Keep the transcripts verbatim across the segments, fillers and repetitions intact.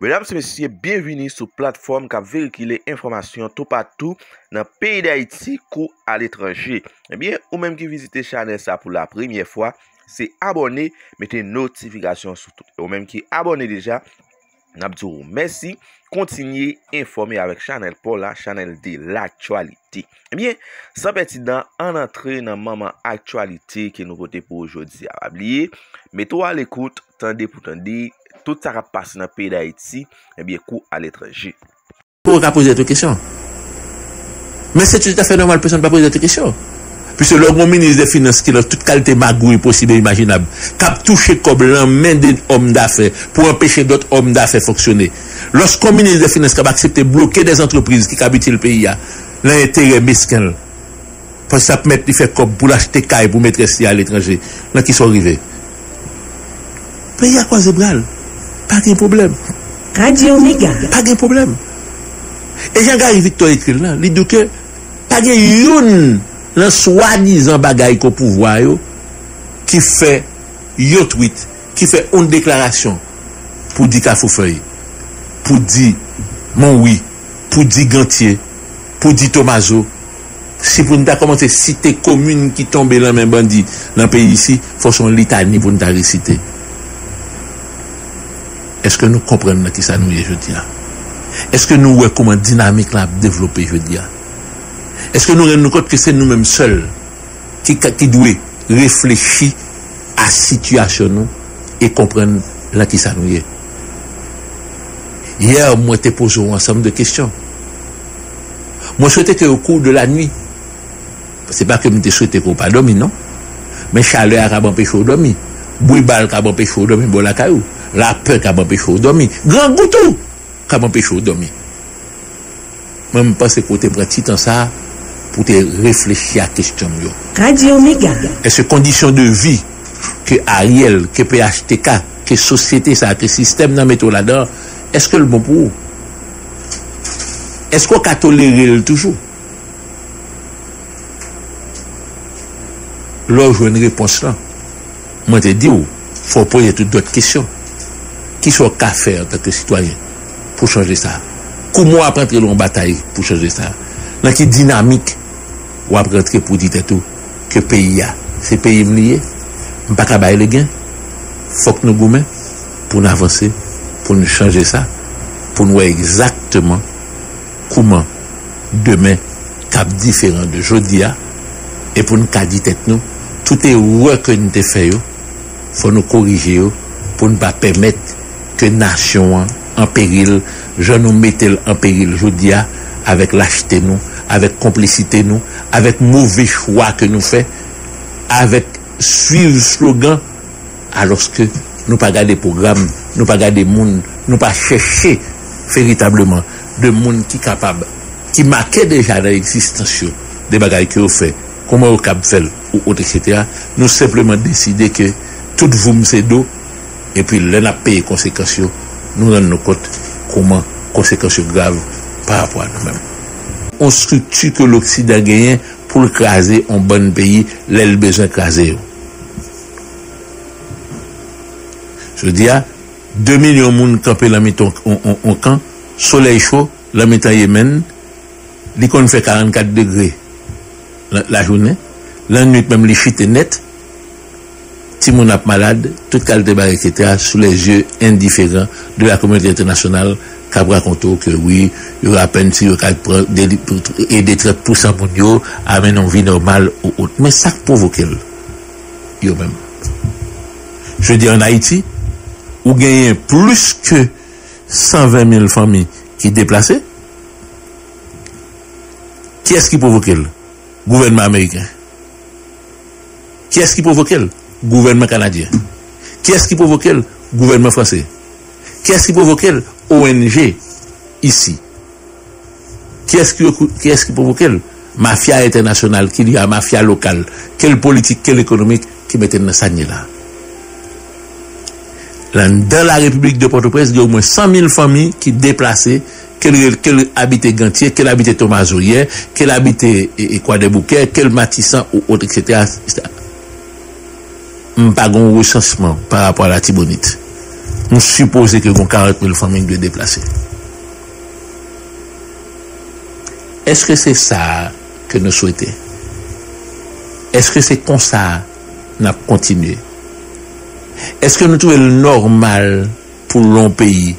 Medam e mesye, byenvini sou platfòm k ap veikile enfòmasyon toupatou nan peyi Dayiti kou aletranje. Ebyen, ou menm ki vizite chanèl sa pou la premyè fwa, se abòne, mete notifikasyon sou tout. Ou menm ki abòne deja, n ap di w mèsi. Kontinye enfòme avèk chanèl pa w la, chanèl de laktyalite. Ebyen, san pèdi tan, ann antre nan manman aktyalite ke nou pote pou ou jodi a. Pa bliye, mete w alekout, tande pou tande, tout sa k ap pase nan peyi Dayiti, ebyen, kou aletranje. Pou w ka poze tèt ou kesyon. Men se tout afè nòmal, pèsonn pa poze tèt ou kesyon. Piske lè w gen yon minis de finans ki nan tout kalite magouy posib e imajinab, k ap touche kòb nan men de òm dafè pou anpeche dòt òm dafè fonksyone. Lòske yon minis de finans k ap aksepte bloke de antrepriz ki kab itil peyi a nan enterè mesken l, paske sa pèmèt li fè kòb pou l achte kay pou metrès li aletranje, nan kisa w rive? Peyi a kwaze bra l. Pa gen pwoblèm. Radyo Mega. Pa gen pwoblèm. E jan Gary Victor ekri l lan, li di w ke pa gen youn nan swadizan bagay ke pouvwa yo ki fè yon tweet, ki fè yon deklarasyon pou di Kafou Fèy, pou di Monwi, pou di Gantye, pou di Tomazo. Si pou n ta kòmanse site komin ki tonbe nan men bandi nan peyi isi, fò se yon litani pou n ta resite. Èske nou konprann nan kisa nou ye jodi a? Èske nou wè kòman dinamik la ap devlope jodi a? Èske nou rann nou kont ke se nou menm sèl ki ka, ki dwe reflechi a sitiyasyon nou e konprann nan kisa nou ye? Yè, mwen te poze w ansanm de kesyon. Mwen swete ke au cours de la nuit, se pa ke m te swete ke w pa dòmi, non. Men chalè a kab anpeche w dòmi. Bri bal kab anpeche w dòmi bò lakay ou. Lapè kab anpeche w dòmi. Grangou tou kab anpeche w dòmi. Mwen, m panse ke w te pran ti tan sa a pou w te reflechi a kesyon m yo. Radyo Mega. Èske kondisyon de vi ke Ariel, ke P H T K, ke sosyete sa a, ke sistèm nan mete w ladan, èske l bon pou ou? Èske w ka tolere l toujou? Lè w jwenn repons lan, mwen te di w, fò w poze tout dòt kesyon. Kisa w ka fè antanke sitwayen pou chanje sa? Kouman w ap antre nan yon batay pou chanje sa? Nan ki dinamik w ap rantre pou di tèt ou ke peyi a, se peyi m li ye, m pa ka bay legen, fòk nou goumen pou n avanse, pou n chanje sa, pou n wè egzakteman kouman demen k ap diferan de jodi a, e pou n ka di tèt nou, tout erè ke n te fè yo, fò nou korije yo, pou n pa pèmèt ke nasyon an an peril, jan nou mete l an peril jodi a, avèk lachte nou, avèk konplisite nou, avèk move chwa ke nou fè, avèk swiv slogan, alòske nou pa gade pwogram, nou pa gade moun, nou pa chèche veritableman de moun ki kapab, ki make deja nan egzistans yo de bagay ke yo fè, kòman yo kab fè l, ou ot, etsetera. Nou senpleman deside ke tout voum se do, epi lè n ap peye konsekans yo, nou rann nou kont kòman konsekans yo grav pa rapò a nou menm. On estrikti ke Loksidan genyen pou l kraze on bann peyi lè l bezwen kraze yo. Jodi a, de milyon moun kanpe nan mitan on, on, on kan, solèy cho, nan mitan Yemen, li konn fè karannkat degre la, lajounen, lannwit menm li chite nèt, timoun ap malad, tout kalite bagay, etsetera, sous les yeux indifférents de la communauté internationale, k ap rakonte w ke wi, yo apèn si yo ka pran, ede trant pousan moun yo, amenn yon vi nòmal ou ot. Men sa k pwovoke l? Yo menm. Jodi a, ann Ayiti, ou genyen plis ke san ven mil fanmi ki deplase. Kiyès ki pwovoke l? Gouvènman ameriken. Kiyès ki pwovoke l? Gouvènman kanadyen. Kiyès ki pwovoke l? Gouvènman franse. Kiyès ki pwovoke l? O N G isi. Kiyès ki, kiyès ki pwovoke l? Mafya entènasyonal ki lye a mafya lokal, ke l politik, ke l ekonomik, ki mete n nan sa n ye la. Anndan la Repiblik de Pòtoprens, gen omwen san mil fanmi ki deplase, ke l, ke l abite Gantye, ke l abite Tomazo yè, ke l abite, e, e, Kwadèboukè, ke l Matisan ou ot, etsetera, etsetera. M pa gen yon resansman pa rapò a Latibonit. Nou sipoze ke gon karant mil fanmi ki dwe deplase. Èske se sa ke nou swete? Èske se konsa n ap kontinye? Èske nou twouve l nòmal pou yon peyi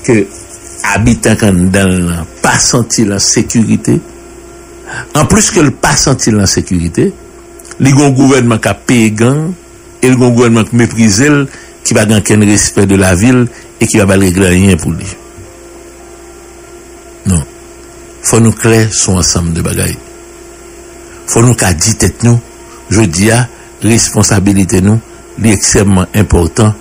ke abitan k anndan l lan pa santi l an sekirite? Anplis ke l pa santi l an sekirite, li gen yon gouvènman k ap peye gang, e l gen yon gouvènman k meprize l, ki pa gen okenn respè de lavi l e ki pa ba l regle anyen pou li. Non. Fò nou klè sou ansanm de bagay. Fò nou ka di tèt nou, jodi a, responsabilite nou, li ekstrèmman enpòtan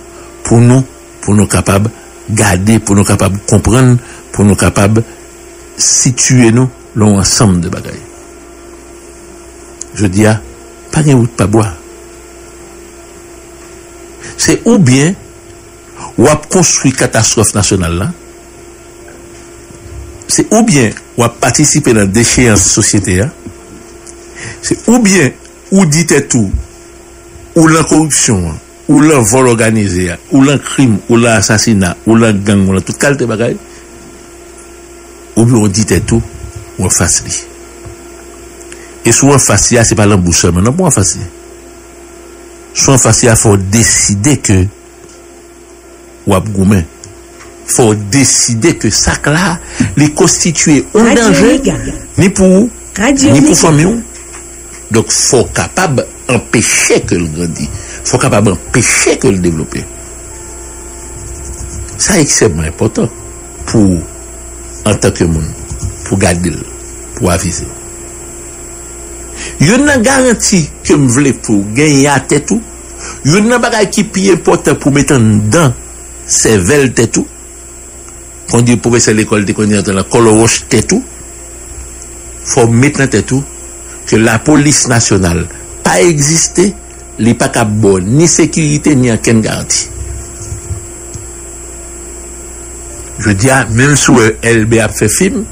pou nou, pou nou kapab gade, pou nou kapab konprann, pou nou kapab sitiye nou nan yon ansanm de bagay. Jodi a, pa gen wout pa bwa. Se oubyen w ap konstwi katastwòf nasyonal la, se oubyen w ap patisipe nan decheyans sosyete a, se oubyen ou di tèt ou, ou lan koripsyon an, ou lan vòl òganize a, ou lan krim, ou lan asasina, ou lan gang, ou lan tout kalte bagay, oubyen w di tèt ou, w anfas li. E si w anfas li a, se pa lan bouch sèlman non pou w anfas li. Si w anfas li a, fò w deside ke w ap goumen. Fò w deside ke sa k la, li konstitye yon danje, ni pou ou, ni pou fanmi w. Donk, fò w kapab anpeche ke l grandi. Fò w kapab anpeche ke l devlope. Sa ekstrèmman enpòtan pou ou, antanke moun, pou gade l, pou avize w. Youn nan garanti ke m vle pou w genyen a tèt ou, youn nan bagay ki pi enpòtan pou w met anndan sèvèl tèt ou, kon di pwofesè lekòl te konn di nan tan lan, kòlòwòch tèt ou, fò w met nan tèt ou ke lapolis nasyonal pa egziste, li pa kab ba w ni sekirite, ni okenn garanti. Jodi a, menm si w wè Elbe ap fè fim,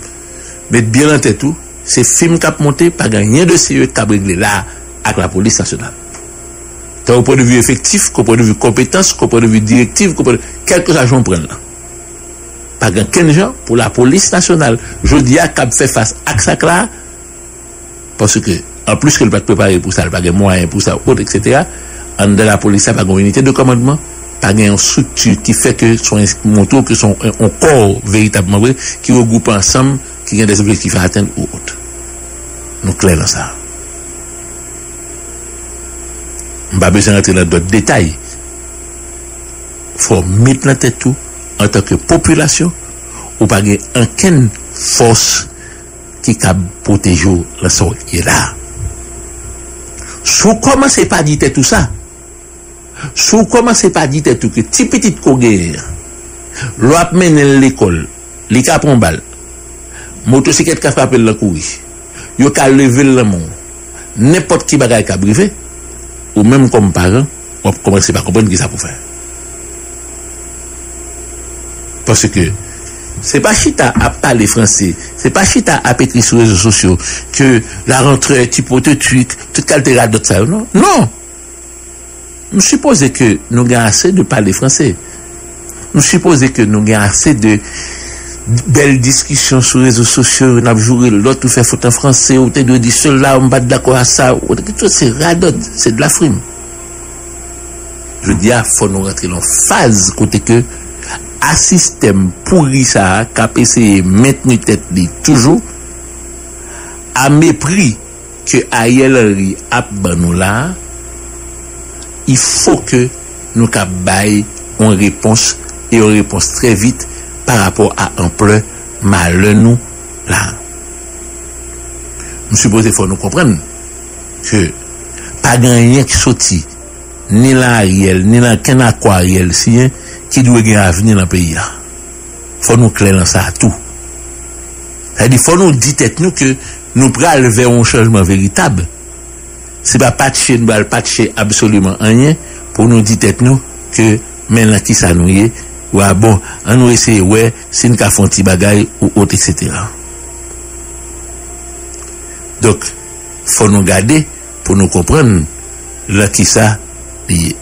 met byen nan tèt ou, se fim k ap monte, pa gen anyen de serye k kab regle la a ak lapolis nasyonal. Tan o pwen de vi efektif, ke o pwen de vi konpetans, ke o pwen de vi direktiv, ke o pwen de, kèlkeswa jan w pran l lan. Pa gen okenn jan pou lapolis nasyonal, jodi a, k ap fè fas ak sa k la, paske, anplis ke l pa t prepare pou sa, l pa gen mwayen pou sa, ou, etsetera, anndan lapolis la, pa gen yon inite de kòmandman, pa gen yon estrikti ki fè ke se yon, montre w ke se yon, yon kò veritabman vre, ki regwoupe ansanm, ki gen de objektif a atenn ou ot. Nou klè nan sa. M pa bezwen rantre nan dòt detay. Fò w met nan tèt ou, antanke popilasyon, ou pa gen ankenn fòs ki kab pwoteje w nan sa w ye la. Si w kòmanse pa di tèt ou sa, si w kòmanse pa di tèt ou ke ti pitit ke w genyen an, lè w ap mennen l lekòl, li ka pran bal, motosiklèt ka frape l nan kouri, yo ka leve l nan men w, nenpòt ki bagay kab rive, ou menm kòm paran, w ap kòmanse pa konprann kisa pou w fè. Paske se pa chita ap pale franse, se pa chita ap ekri sou rezo sosyo ke la rentrée est hypothétique, tout kalte radòt sa yo, non. Non! M sipoze ke nou gen ase de pale franse. M sipoze ke nou gen ase de bèl diskisyon sou rezo sosyo, youn ap joure lòt, ou fè fot an franse, ou te dwe di sela, m pa t dakò a sa, ou te, tout se radòt, se de la frime. Jodi a, fò nou rantre nan faz kote ke a sistèm pouri sa a k ap eseye mentni tèt li toujou, a mepri ke Ariel Henry ap ban nou la a, il faut que nou kab bay yon repons, e yon repons trè vit pa rapò a anplè malè nou la a. M sipoze fò nou konprann ke pa gen anyen ki soti ni nan Ariel, ni nan kenn akò Ariel siyen ki dwe gen avni nan peyi a. Fò nou klè nan sa tou. Sa vle di, fò nou di tèt nou ke nou pral vè yon chanjman veritab. Se pa patche, nou pral patche absoliman anyen pou nou di tèt nou ke men nan kisa nou ye, ou a bon, ann nou eseye wè si n ka fè yon ti bagay ou ot, etsetera. Donk, fò nou gade pou nou konprann nan kisa li ye.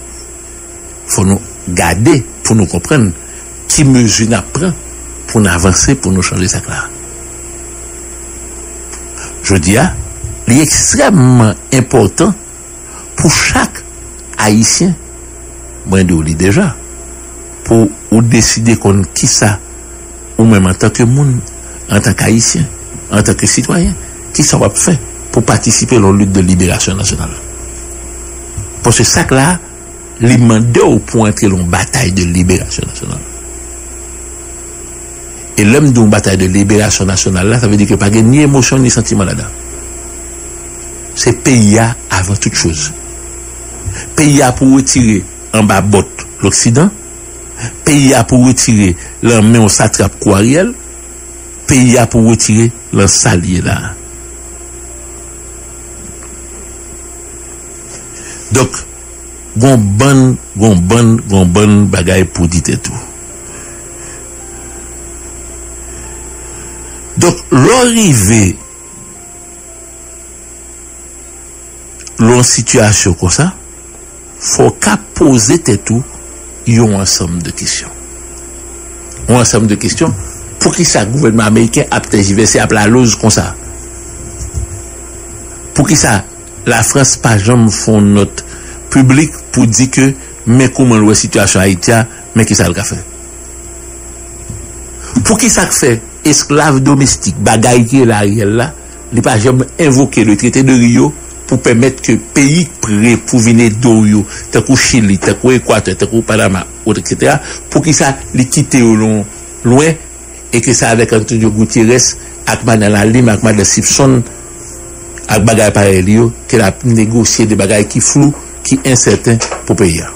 Fò nou gade pou nou konprann ki mezi n ap pran pou n avanse, pou nou chanje sa k la. Jodi a, li ekstrèmman enpòtan pou chak Ayisyen, mwen di w li deja, pou ou deside konn kisa ou menm antanke moun, antanke Ayisyen, antanke sitwayen, kisa w ap fè pou patisipe nan lit de liberasyon nasyonal. Paske sa k la, li mande w pou antre nan yon batay de liberasyon nasyonal. E lè m di yon batay de liberasyon nasyonal la, sa vle di ke pa gen ni emosyon ni santiman ladan. Se peyi a avan tout choz. Peyi a pou retire anba bòt Loksidan. Peyi a pou retire nan men yon satrap kou Ariel. Peyi a pou retire nan sa l ye la. Donk, gon bann, gon bann, gon bann bagay pou di tèt ou. Donk, lè w rive nan yon sitiyasyon konsa, fò w ka poze tèt ou yon ansanm de kesyon. Yon ansanm de kesyon, poukisa gouvènman ameriken ap tèjivèse, ap laloz konsa? Poukisa Lafrans pa janm fè yon nòt piblik pou di ke men kouman l wè sitiyasyon Ayiti a, men kisa l ka fè? Poukisa k fè esklav domestik, bagay ki rele Ariel la, li pa janm envoke le traité de Rio pou pèmèt ke peyi k prè pou vin ede w yo, tankou Chili, tankou Ekwatè, tankou Panama, et cetera, poukisa li kite yo lwen, lwen, e ke se avèk Antonio Guterres, ak madan Lalime, ak madan Simpson, ak bagay parèy li yo, ke l ap negosye de bagay ki flou, ki ensèten pou peyi a?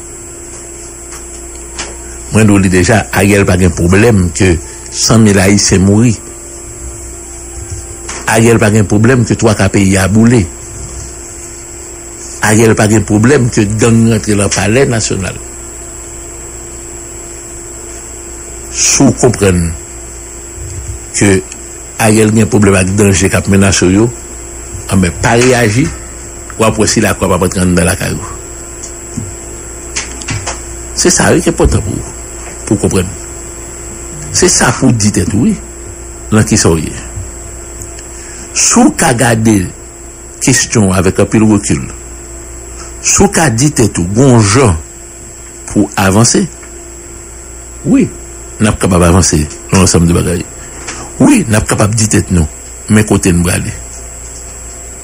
Mwen di w li deja, Ariel pa gen pwoblèm ke san mil Ayisyen mouri. Ariel pa gen pwoblèm ke twa ka peyi a boule. Ariel pa gen pwoblèm ke gang rantre nan Palè Nasyonal. Si w konprann ke Ariel gen pwoblèm ak danje k ap menase w yo, anben, pa reyaji, w ap wè si lakwa p ap antre anndan lakay ou. Se sa wi ki enpòtan pou, pou w konprann. Se sa pou w di tèt ou wi, nan kisa w ye. Si w ka gade kesyon avèk anpil rekil, si w ka di tèt ou gon jan pou avanse, wi, n ap kapab avanse nan ansanm de bagay. Wi, n ap kapab di tèt nou, men kote n prale.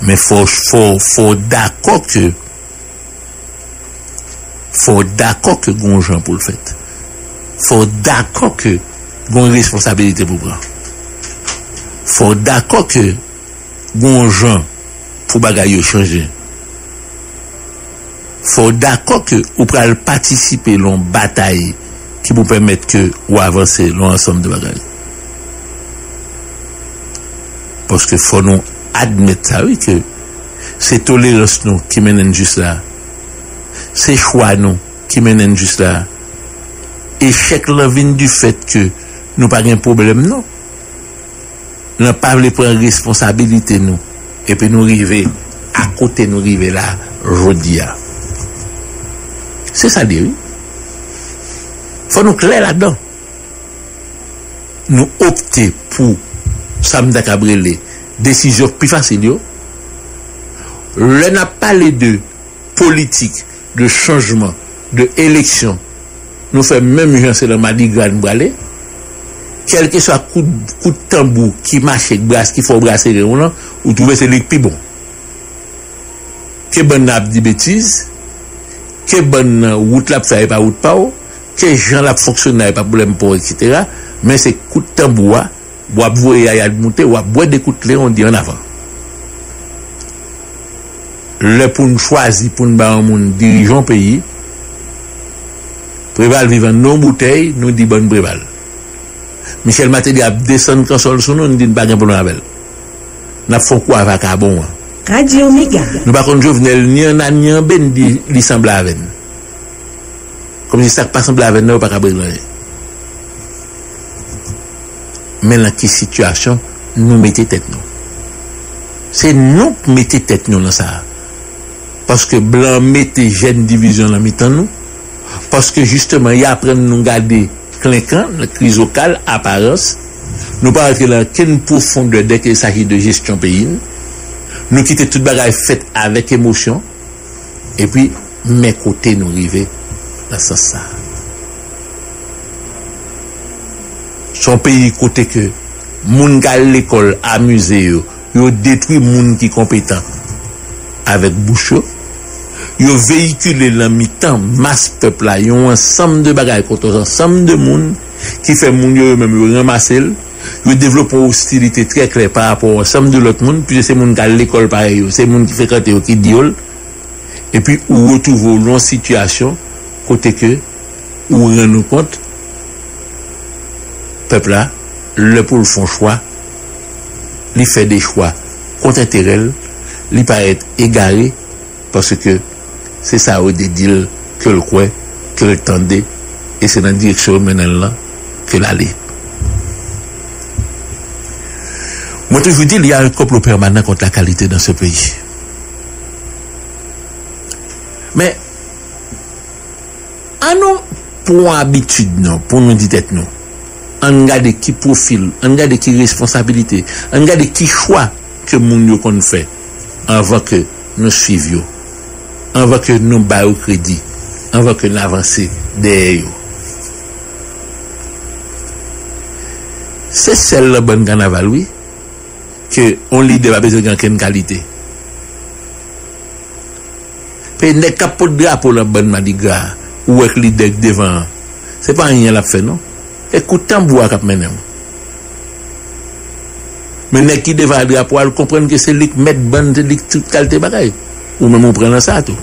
Men fò, fò, fò w dakò ke, fò w dakò ke gon jan pou l fèt. Fò w dakò ke gon responsabilite pou pran. Fò w dakò ke gon jan pou bagay yo chanje. Fò w dakò ke ou pral patisipe nan yon batay ki pou pèmèt ke ou avanse nan yon ansanm de bagay. Paske fò nou admèt sa wi, ke se tolerans nou ki mennen n jis la. Se chwa nou ki mennen n jis la. Echèk lan vin di fèt ke nou pa gen pwoblèm non. Nan pa vle pran responsabilite nou, epi nou rive a kote nou rive la jodi a. Se sa l ye wi. Fò nou klè ladan. Nou opte pou sa m ta kab rele desizyon k pi fasil yo. Lè n ap pale de politik, de chanjman, de eleksyon, nou fè menm jan, se nan madigra n prale. Kèlkeswa kout, kout tanbou ki mache, k bras, ki fè w brase ren w lan, ou twouve se li k pi bon. Ke bann nan ap di betiz, ke bann nan wout l ap fè a e pa wout pa w, ke jan l ap fonksyone a e pa pwoblèm pa w, et cetera. Men se kout tanbou a, w ap voye yayad moute, w ap bwè de kout kle, on di ann avan. Lè pou n chwazi pou n ba yon moun dirije yon peyi, Preval viv anndan yon boutèy, nou di bann Preval. Michel Martelly ap desann kansòl sou nou, nou di n pa gen pwoblèm avè l. N ap fè yon kou a vakabon an. Radio Mega. Nou pa konn Jovenel ni ann A ni ann B, n di li sanble avè n. Kòmsi sa k pa sanble avè n nan, yo pa kab regle anyen. Men nan ki sitiyasyon nou mete tèt nou? Se nou k mete tèt nou nan sa a. Paske blan mete jèn divizyon nan mitan nou, Paske jisteman, y aprann nou gade klenkan, krizokal, aparans. Nou pa rantre nan kenn pwofondè dèke il s'agit de jesyon peyi n. Nou kite tout bagay fèt avèk emosyon. Epi, men kote nou rive nan sans sa. Se yon peyi kote ke moun k al lekòl amize yo, yo detwi moun ki konpetan avèk bouch yo, yo veyikile nan mitan mas pèp la yon ansanm de bagay kont yon ansanm de moun ki fè moun yo, yo menm yo ranmase l, yo devlope yon ostilite trè klè pa rapò a ansanm de lòt moun, piske se moun k al lekòl parèy yo, se moun ki frekante yo ki di yo l, epi ou retwouve w nan yon sitiyasyon kote ke ou rann ou kont, pèp la, lè pou l fè yon chwa, li fè de chwa kont enterè l, li parèt egare, paske se sa yo te di l ke l kwè, ke l tande, e se nan direksyon yo mennen l lan ke l ale. Mwen toujou di, il y a un complot permanent contre la qualité dans ce pays. Men, an nou pran abitid nou, pou nou di tèt nou, ann gade ki pwofil, ann gade ki responsabilite, ann gade ki chwa ke moun yo konn fè anvan ke nou swiv yo, anvan ke nou ba yo kredi, anvan ke n avanse dèyè yo. Se sèl nan bann kanaval, wi, ke yon lidè pa bezwen gen ankenn kalite. Pe nèg k ap pot drapo nan bann madigra, ou wè k lidè k devan an, se pa anyen l ap fè, non. E kout tanbou a k ap mennen w. Men nèg ki devan a drapo a, l konprann ke se li k mèt bann, se li k tout kalite bagay. Ou menm ou pran nan sa tou.